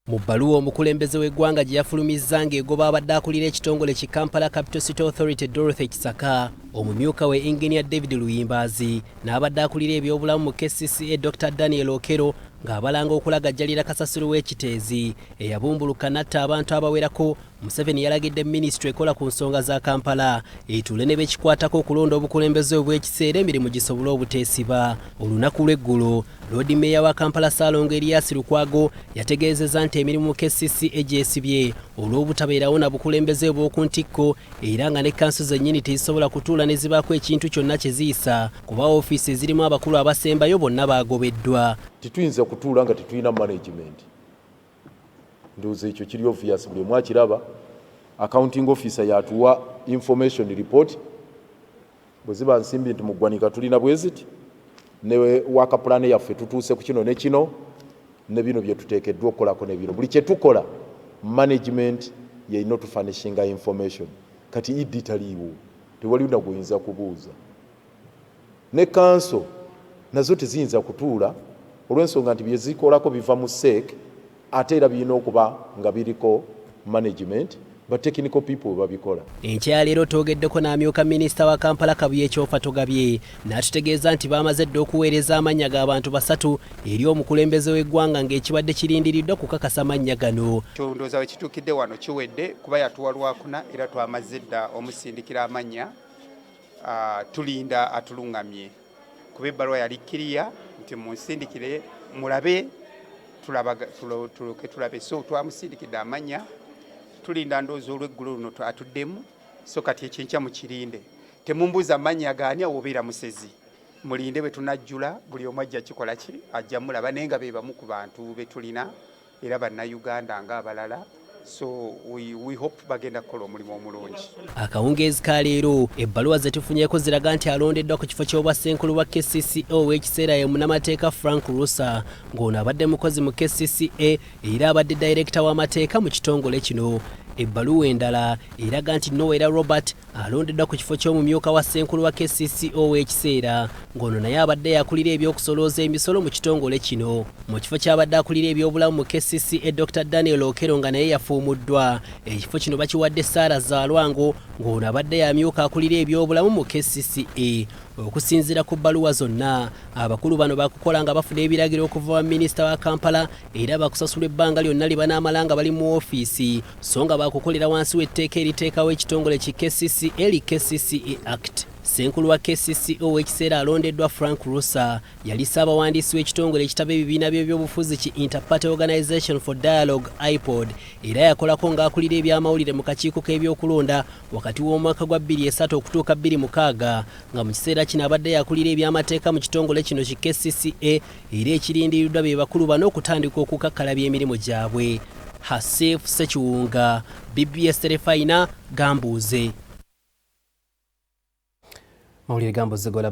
Mu bbaluwa omukulembeze w'eggwanga gye yafulumizza ng'egoba abadde akulira ekitongole ki Kampala Capital City Authority Dorothy Kisaka, omumyuka we Engineer David Luyimbazi n'abadde akulira ebyobulamu mu KCCA Dr Daniel Okello ng'abalanga okulagajjalira kasasiro w'ekiteezi eyabumbuluka n'atta abantu abawerako, Museveni yalagidde minisitule ekola ku nsonga za Kampala etuule ne bekikwatako okulonda obukulembeze obw'ekiseera emirimu gisobole obuteesiba. Olunaku lw'eggulo, Loodi Meeya wa Kampala Ssaalongo Erias Lukwago yategeezezza nti emirimu mu KCCA gyesibye olw'obutabeerawo na bukulembeze obw'oku ntikko era nga ne kkanso zennyini tezisobola kutuula ne zibaako ekintu kyonna kye ziyisa kuba ofiisi ezirimu abakulu abasembayo bonna baagobeddwa. Tetuyinza kutuula nga tetulina management. Ndowooza ekyo kiri obvious, buli omu akiraba. Accounting officer yatuwa information report bwe ziba nsimbi nti mu ggwanika tulina bwe ziti, ne work plan yaffe tutuuse ku kino ne kino ne bino bye tuteekeddwa okukolako ne bino. Buli kye tukola, management yeyina otufurnishinga information. Kati ED taliiwo, tewali nagwoyinza kubuuza. Ne kanso nazo teziyinza kutuula olw'ensonga nti byezikolako biva mu CEC, ate era birina okuba nga biriko management, ba technical people babikola. Enkya ya leero twogeddeko n'amyuka minisita wa Kampala Kabuye Kyofatogabye n'atutegeeza nti baamaze dda okuweereza amannya g'abantu basatu eri omukulembeze w'eggwanga ng'ekibadde kirindiriddwa kukakasa mannya gano. Ndowooza we kituukidde wano kiwedde kuba yatuwa Lwakuna era twamaze dda omusindikira amannya, tulinda atulungamye kuba ebbaluwa yali kkiriya nti munsindikire mulabe tuloke tulabe. So twamusindikidde amannya, tulinda ndowooza olw'eggulo luno atuddemu. So kati ekyenkya mukirinde, temumbuuza mannya gaani awo obeera musezi, mulinde bwe tunajjula buli omu ajja kikola ki ajja mulaba, naye nga be bamu ku bantu be tulina era Bannayuganda ng'abalala. So we hope bagenda kukola omulimu omulungi. Akawungeezi ka leero ebbaluwa ze tufunyeeko ziraga nti alondeddwa ku kifo ky'obwassenkulu bwa KCCA ow'ekiseera ye munnamateeka Frank Rusa, ng'ono abadde mukozi mu KCCA era abadde dayirekita w'amateeka mu kitongole kino. Ebbaluwa endala eraga nti Noella Robert alondeddwa ku kifo ky'omumyuka wa ssenkulu wa KCCA ow'ekiseera, ng'ono naye abadde yakulira ebyokusolooza emisolo mu kitongole kino, mu kifo ky'abadde akulira ebyobulamu mu KCCA Dr Daniel Okello nga naye yafuumuddwa. Ekifo kino bakiwadde Sarah Zalwango, ng'ono abadde yamyuka akulira ebyobulamu mu KCCA. Okusinziira ku bbaluwa zonna, abakulu bano bakukola nga bafuna ebiragiro okuva wa minisita wa Kampala era bakusasulwa ebbanga lyonna lye banaamala nga bali mu ofiisi, so nga bakukolera wansi w'etteeka eriteekawo ekitongole ki KCCA li KCCA Act. Ssenkulu wa KCCA ow'ekiseera alondeddwa Frank Rusa yali ssaabawandiisi w'ekitongole ekitaba ebibiina by'ebyobufuzi ki Interparty Organization for Dialogue, IPOD, era yakolako ng'akulira ebyamawulire mu kakiiko k'ebyokulonda wakati w'omwaka gwa 2003 okutuuka 2006, nga mu kiseera kino abadde yakulira ebyamateeka mu kitongole kino ki KCCA. Era ekirindiriddwa be bakulu bano okutandika okukakkalabya emirimu gyabwe. Hasif Sekiwunga, BBS Terefayina, Gambuuze. Mawulire Gambuuze gola.